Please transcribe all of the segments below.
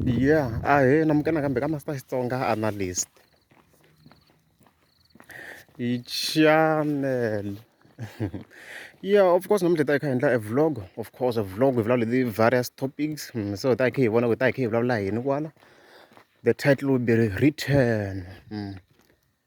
Yeah, ahee namukela nakambe ka Master Xitsonga Analyst hi channel. Yeah, of course namuntlha hi ta hi kha hi endla a vlog, of course a vlog hi vulavula hi various topics so hi ta hi kha hi vona ku hi ta hi kha hi vulavula hi yini kwala. The title will be written.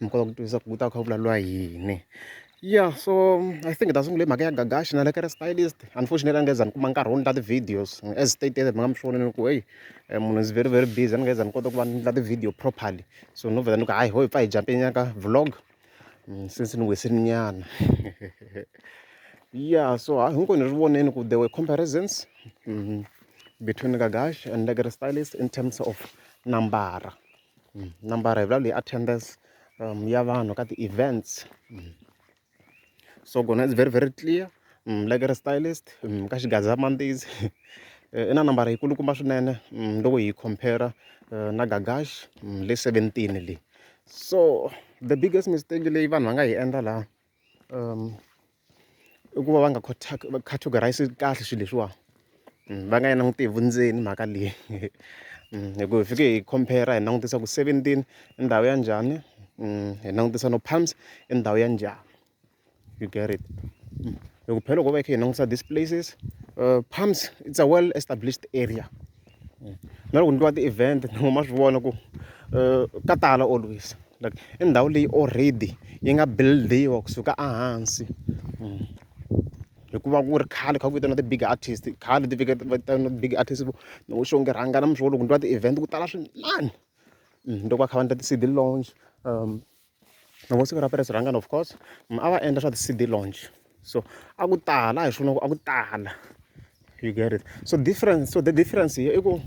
Mi kota ku twisisa ku ku ta ku kha ku vulavuriwa yini. Ya so I think hi ta sungula hi mhaka ya Gagash na Lekker Stylist. Unfortunately a ni nge za ni kuma nkarhi wo endla ti-videos as stated mi nga mi swi vonile ku heyi munhu is very very busy a ni nge za ni kota ku va ni endla ti-video properly. So no vhela ni ku hayi ho hi pfa hi jump-ela ka vlog since ni wisile nyana. Ya so hinkwenu hi swi vonile ku there were comparisons between Gagash and Lekker Stylist in terms of nambara. Nambara hi vulavula hi attendance ya vanhu ka ti-events. So kona it's very very clear Lekker Stylist ka Xigaza-Mantizi i na nambara yi kulukumba swinene loko hi compare na Gagash le 17 leyi. So the biggest mistake leyi vanhu va nga yi endla laha i ku va va nga categorize kahle swilo leswiwani va nga yi languti hi vundzeni mhaka leyi hi ku hi fike hi compare hi langutisa ku 17 i ndhawu ya njhani hi langutisa no Palms i ndhawu ya njhani you get it. Hi ku phela loko ho va hi kha hi langutisa these places Palms it's a well established area na loko ku endliwa ti-event ma swi vona ku ka tala always like i ndhawu leyi already yi nga build-iwa kusuka ehansi hikuva ku ri khale kha ku vitaniwa ti-big artist khale ti fike vitaniwa ti-big artist vo vo Xongi Rhangani mi swi vona loko ku endliwa ti-event ku tala swinene loko va kha va endla ti-C_D launch na vo siku ra Press Rhangani of course a va endla swa ti-C_D launch so a ku tala a hi swona ku a ku tala you get it. So difference so the difference here i ku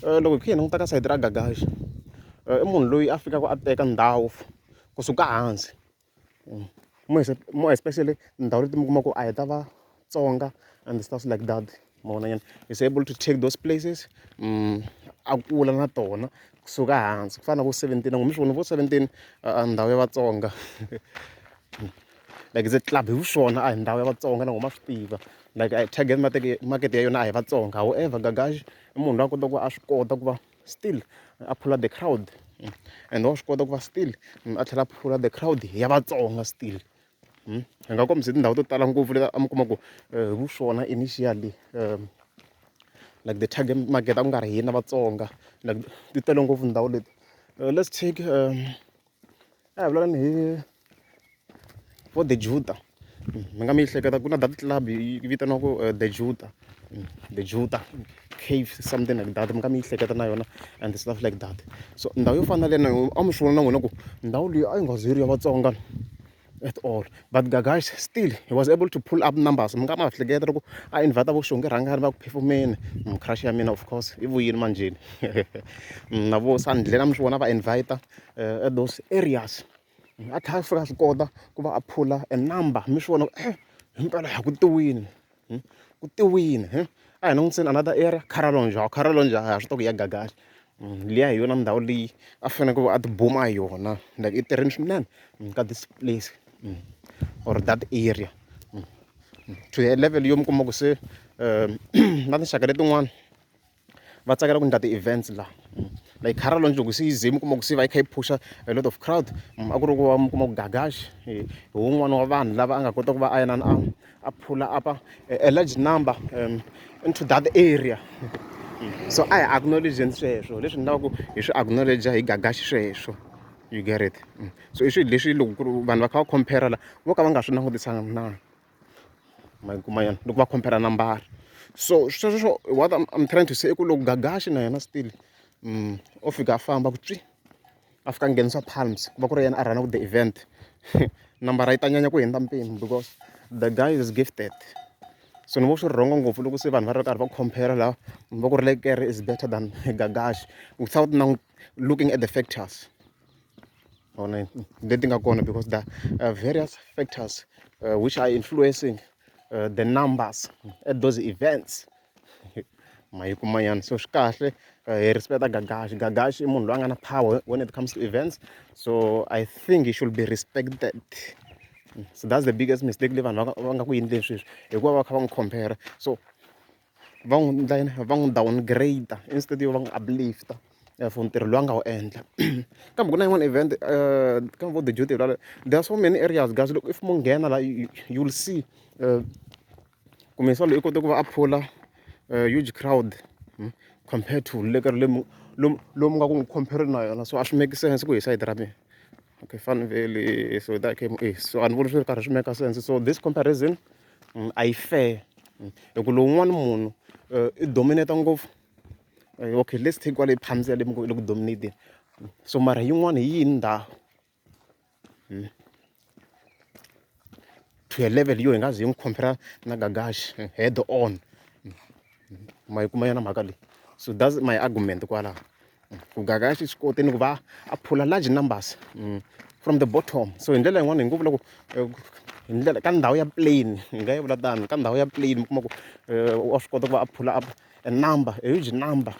loko hi kha hi languta ka sayiti ra Gagash i munhu loyi a fikaka a teka ndhawu kusuka hansi more especially tindhawu leti mi kuma ku a hi ta Vatsonga and stuff like that ma vona nyana he's able to take those places a kula na tona kusuka hansi ku fana na vo 17 mi swi vona vo 17 ndhawu ya Vatsonga like it's a club hi vuswona a hi ndhawu ya Vatsonga na ma swi tiva like target market ya yona a hi Vatsonga however Gagash i munhu loyi a kotaka ku a swi kota ku va still a phula the crowd and wa swi kota ku va still a tlhela a phula the crowd ya Vatsonga still. Hi nga kombisa hi tindhawu to tala ngopfu leti a mi kuma ku hi vuswona initially like the target market a ku nga ri hina Vatsonga like ti tele ngopfu ndhawu leti. Let's take a hi vulavuleni hi vo The Juta mi nga mi hleketa ku na that club yi vitaniwaka The Juta The Juta cave something like that mi nga mi yi hleketa na yona and stuff like that. So ndhawu yo fana na leyo a mi swi vona na n'wina ku ndhawu leyi a yi nga ze yi ri ya Vatsonga at all but Gagash still he was able to pull up numbers mi nga ma hleketa loko a invite vo Xongi Rhangani va ku phefumeni crush ya mina of course i vuyile manjheni na vo Sandlane mi swi vona va invite at those areas a tlhela a fika a swi kota ku va a phula a number mi swi vona ku himpela ha ku tiwini ku tiwini a hi langutiseni another area Kharalonja Kharalonja ha swi tiva ku i ya Gagash liya hi yona ndhawu leyi a faneleke ku a tibuma hi yona like i tirhile swinene ka this place or that area to a level yo mi kuma ku se na tinxaka letin'wana va tsakela ku endla ti-events laha like Kharalonja loko se yi ze mi kuma ku se va yi kha yi phusha a lot of crowd a ku ri ku va mi kuma ku Gagash hi wun'wani wa vanhu lava a nga kota ku va a inana a phula up a large number into that area. So a hi acknowledge-eni sweswo leswi ni lavaka ku hi swi acknowledge hi Gagash sweswo you get it. So i swilo leswi loko ku ri vanhu va kha va compare la vo ka va nga swi langutisanga na ma yi kuma nyana loko va compare nambara. So sweswo what I'm trying to say i ku loko Gagash na yena still o fika a famba ku tswi a fika a nghenisa Palms ku va ku ri yena a run-aka the event nambara yi ta nyanya ku hundza mpimo because the guy is gifted. So ni vona swi ri wrong ngopfu loko se vanhu va ri karhi va compare la va ku ri Lekker is better than Gagash without looking at the factors vona leti nga kona because the various factors which are influencing the numbers at those events ma yi kuma nyana so swi kahle hi respect Gagash. Gagash i munhu loyi a nga na power when it comes to events so I think he should be respected. So that's the biggest mistake leyi vanhu va nga ku endleni sweswi hikuva va kha va n'wi compare so. Va n'wi endla yini? Va n'wi downgrade instead yo va n'wi uplift-a for ntirho lowu a nga wu endla. Kambe ku na yin'wana event ka vo The Duty there are so many areas guys loko if mo nghena la you will see ku muyisa loyi i kote ku va a phula huge crowd compared to le ka lomu lomu nga ku n'wi compare na yona, so a swi make sense ku hi sayiti ra mina. Okay, fun valley, so that came so a ni voni swi ri karhi swi make sense. So this comparison a yi fair hi ku lowun'wani munhu i dominate ngopfu. Okay, let's take kwale Phamzi ya le le ku dominate-eni, so mara yin'wana hi yini ndhawu to a level yo hi nga ze hi n'wi compare na Gagash head on? Ma yi kuma yona mhaka leyi? So that's my argument kwalaho, ku Gagash swi kotini ku va a phula large numbers from the bottom. So hi ndlela yin'wana hi ngo vula ku hi ndlela ka ndhawu ya plain, hi nga yi vula tano, ka ndhawu ya plain mi kuma ku wa swi kota ku va a phula a number, a huge number.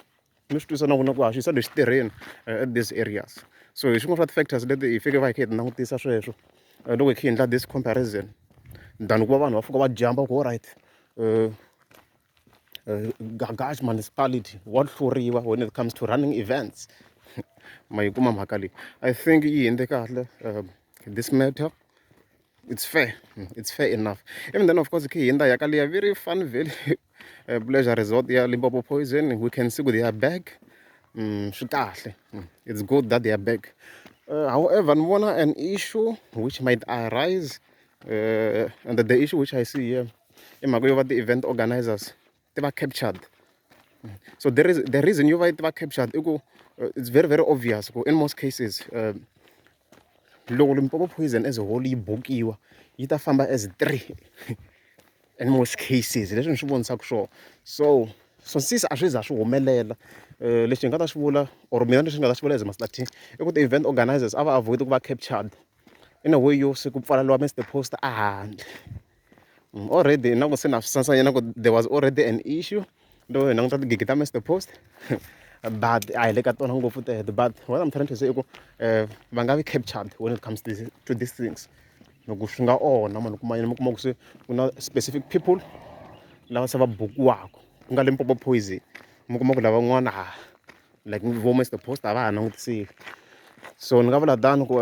Mi swi twisisa na ku na ku ha xi lexi tirheni at these areas. So hi swin'wana swa ti-factors leti hi fike va hi kha hi ti langutisa sweswo loko hi kha hi endla this comparison than ku va vanhu va fika va jump-a ku alright, Gagash municipality wa hluriwa when it comes to running events. Ma yi kuma mhaka leyi? I think yi hundze kahle this matter. It's fair, it's fair enough. Even then, of course, khe hi hundza ya ka liya very fun valley pleasure resort ya Limpopo Poison, we can see ku they are back. Swi kahle, it's good that they are back. However, ni vona an issue which might arise, and the issue which I see here i mhaka yo va ti-event organizers ti va captured. So there is the reason yo va ti va captured i ku it's very very obvious ku in most cases, loko Limpopo Poison as a whole yi bukiwa, yi ta famba as three in most cases, leswi ni swi vonisaka swona. So since a swi za swi humelela, lexi hi nga ta xi vula or mina lexi ni nga ta xi vula as Master T i ku ti-event organizers a va avoid ku va captured in a way yo se ku pfaleriwa Mr Post a handle. Already na ku se na swi sensanyana ku there was already an issue loko hi languta tigigi ta Mr Post, but a hi le ka tona ngopfu teto. But what I'm trying to say i ku va nga vi captured when it comes to these things, loko swi nga onha mani kuma mi kuma ku se ku na specific people lava se va bukiwaka ku nga Limpopo Poison, mi kuma ku lavan'wana ha like vo Mr Post a va ha langutisiwi. So ni nga vula tano ku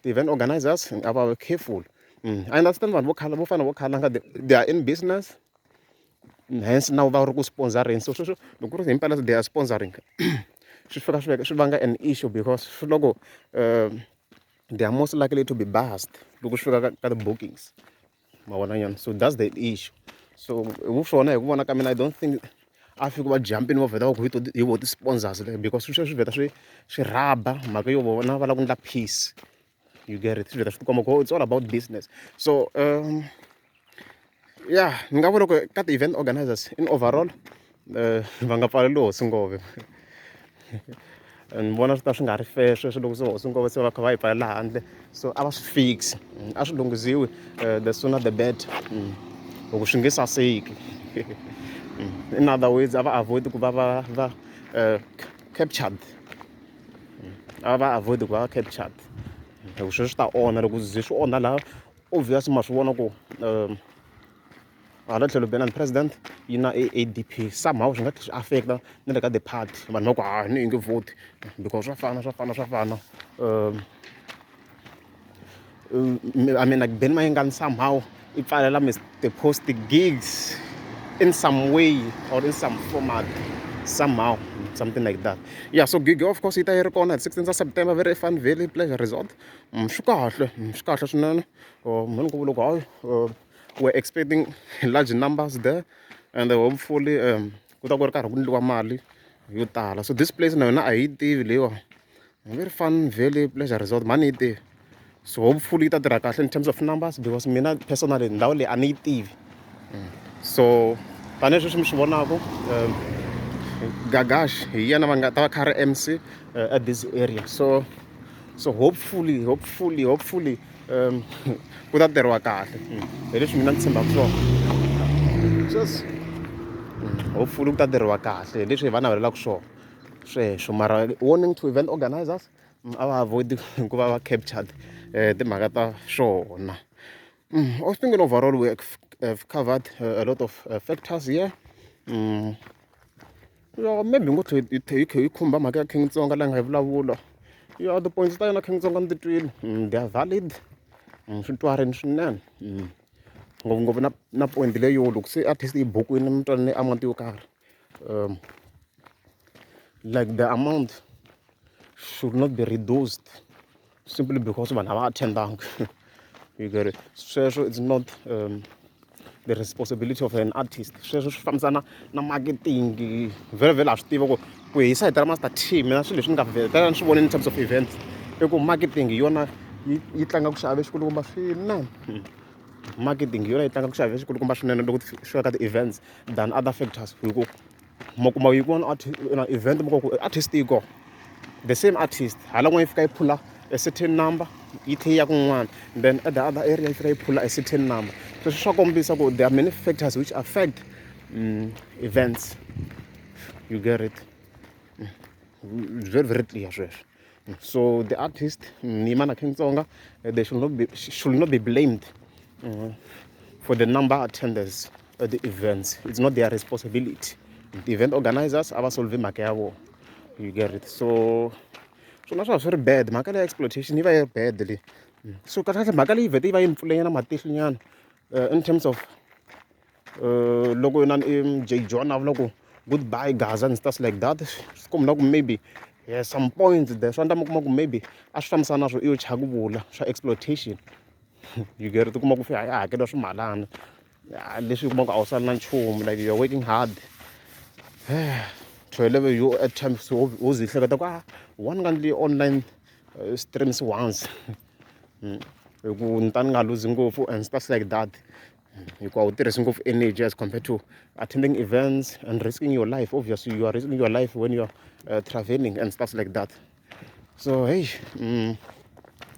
ti-event organizers a va careful. I understand vanhu vo khala vo fana vo khalanga, they are in business, hence na va ri ku sponsoring. So sweswo loko ku ri himpela they are sponsoring, swi fika swi veka swi vanga an issue because swi loko they are most likely to be biased loko swi fika ka ti-bookings, ma vona nyana? So that's the issue. So hi swona, hi ku vona ka mina, I don't think a fiki va jumpini va vheta va ku hi vo ti-sponsors because sweswo swi vheta swi rhaba mhaka yo vona va lava ku endla peace, you get it? Swi vheta swi tikomba ku it's all about business. So yeah, ni nga vula ku ka ti-event organizers in overall, va nga pfaleli Hosi Ngove. Ni vona swi ta swi nga ri fair sweswo loko se Hosi Ngove se va kha va yi pfalela handle. So a va swi fix, a swi lunghisiwi, the sooner the better, loko swi nge saseki. In other words, a va avoid ku va va captured, a va avoid ku va captured hi ku sweswo swi ta onha. Loko ze swi onha laha, obvious ma swi vona ku hala tlhelo Benny President yi na ADP, somehow swi nga tlhela swi affect-a na le ka the party. Vanhu va ku ha ni nge vote because swa fana, swa fana, swa fana. I mean, like Benny Mayengani somehow i pfalela Mr Post gigs in some way or in some format somehow, something like that. Yeah, so gig of course yi ta yi ri kona hi 16 ta September, very fun valley pleasure resort. Swi kahle, swi kahle swinene. Mhani ku vula ku hayi, we're expecting large numbers there and hopefully ku ta ku ri karhi ku endliwa mali yo tala. So this place na yona a hi yi tivi leyiwa, very fun valley pleasure resort, mhani yi tivi. So hopefully yi ta tirha kahle in terms of numbers because mina personally ndhawu leyi a ni yi tivi. So tanihileswi mi swi vonaka, Gagash hi yena va nga ta va kha ri MC at this area. So hopefully ku ta tirhiwa kahle, hi leswi mina ni tshembaka swona sweswi. Hopefully ku ta tirhiwa kahle, hi leswi hi va navelelaka swona sweswo. Mara warning to event organizers, a va avoid ku va va captured timhaka ta swona. I was thinking overall we have covered a lot of factors here. Ya maybe hi ngo tlhe hi tlhe hi kha hi khumba mhaka ya King Tsonga laha hi nga yi vulavula. Ya ti-points ta yena King Tsonga ni ti twile they are valid swi twarini swinene ngopfungopfu na na point leyo loko se artist yi bukwini mi twanane amount yo karhi like the amount should not be reduced simply because vanhu a va attend-angi you get it. Sweswo it's not the responsibility of an artist sweswo swi fambisana na marketing vhele vhele ha swi tiva ku ku hi sayiti ra Master T mina swilo leswi ni nga vhela ni swi vona in terms of events i ku marketing hi yona yi yi tlangaka xiave xikulukumba swinene. Marketing hi yona yi tlangaka xiave xikulukumba swinene loko swi fika ka ti-events than other factors hi ku ma kuma yin'wana na event mi kuma ku artist yi kona the same artist hala kun'wana yi fika yi phula a certain number yi tlhela yi ya kun'wana then at the other area yi fika yi phula a certain number. Sweswo swa kombisa ku there are many factors which affect events you get it. Very very clear sweswo. So the artist ni yima na King Tsonga they should not be blamed for the number attendance at the events. It's not their responsibility. The event organizers a va solve mhaka ya vona you get it. So swona swa swi ri bad mhaka leya exploitation yi va yi ri bad leyi. So kahlekahle mhaka leyi vhete yi va yi ni pfulenyana matihlo nyana in terms of loko inani Jay John a vula ku goodbye Gaza and stuff like that swi komba ku maybe yeah, some points there swi endla mi kuma ku maybe a swi fambisana na swo i yo chava ku vula swa exploitation you get it. U kuma ku fika ya hakeriwa swimalana leswi u kuma ku a wu sali na nchumu like you're working hard to a level you at times wo ze i hleketa ku ah one nga ndli online streams once hi ku ni ta ni nga luzi ngopfu and stuff like that hikuva wu tirhisi ngopfu energy as compared to attending events and risking your life. Obviously you are risking your life when you are traveling and stuff like that. So hey,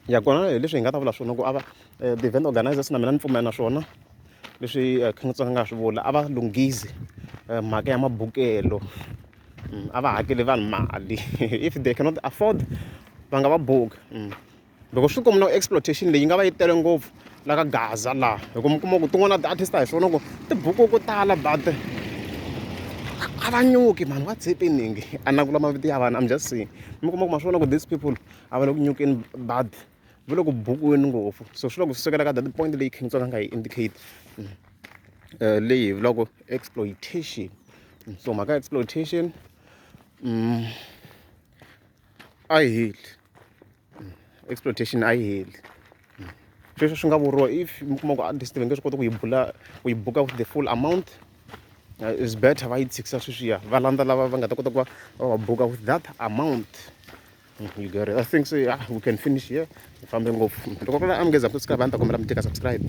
ya kona hi leswi hi nga ta vula swona ku a va the event organizers na mina ni pfumela na swona leswi King Tsonga nga swi vula a va lunghizi mhaka ya mabukelo a va hakeli vanhu mali if they cannot afford va nga va buki loko swi komba na exploitation leyi nga va yi tele ngopfu la ka Gaza laha hi ku mi kuma ku tin'wana ti-artist a hi swona ku tibuku ko tala but a va nyuki man, what's happening? A na vula mavito ya vanhu, I'm just saying mi kuma ku ma swi vona ku these people a va le ku nyukeni but va le ku bukiweni ngopfu. So swi loko swi sukela ka that point leyi King Tsonga nga yi indicate leyi hi vulaka exploitation. So mhaka ya exploitation a yi heli, exploitation a yi heli. Sweswo swi nga vuriwa if mi kuma ku artist va nge swi koti ku yi bula ku yi buka with the full amount is better va yi tshikisa sweswiya va landza lava va nga ta kota ku va va va buka with that amount you get it. I think so, yeah, we can finish here. Hi fambe ngopfu loko ku ri a mi nge za subscribe a ni ta kombela mi tika subscribe.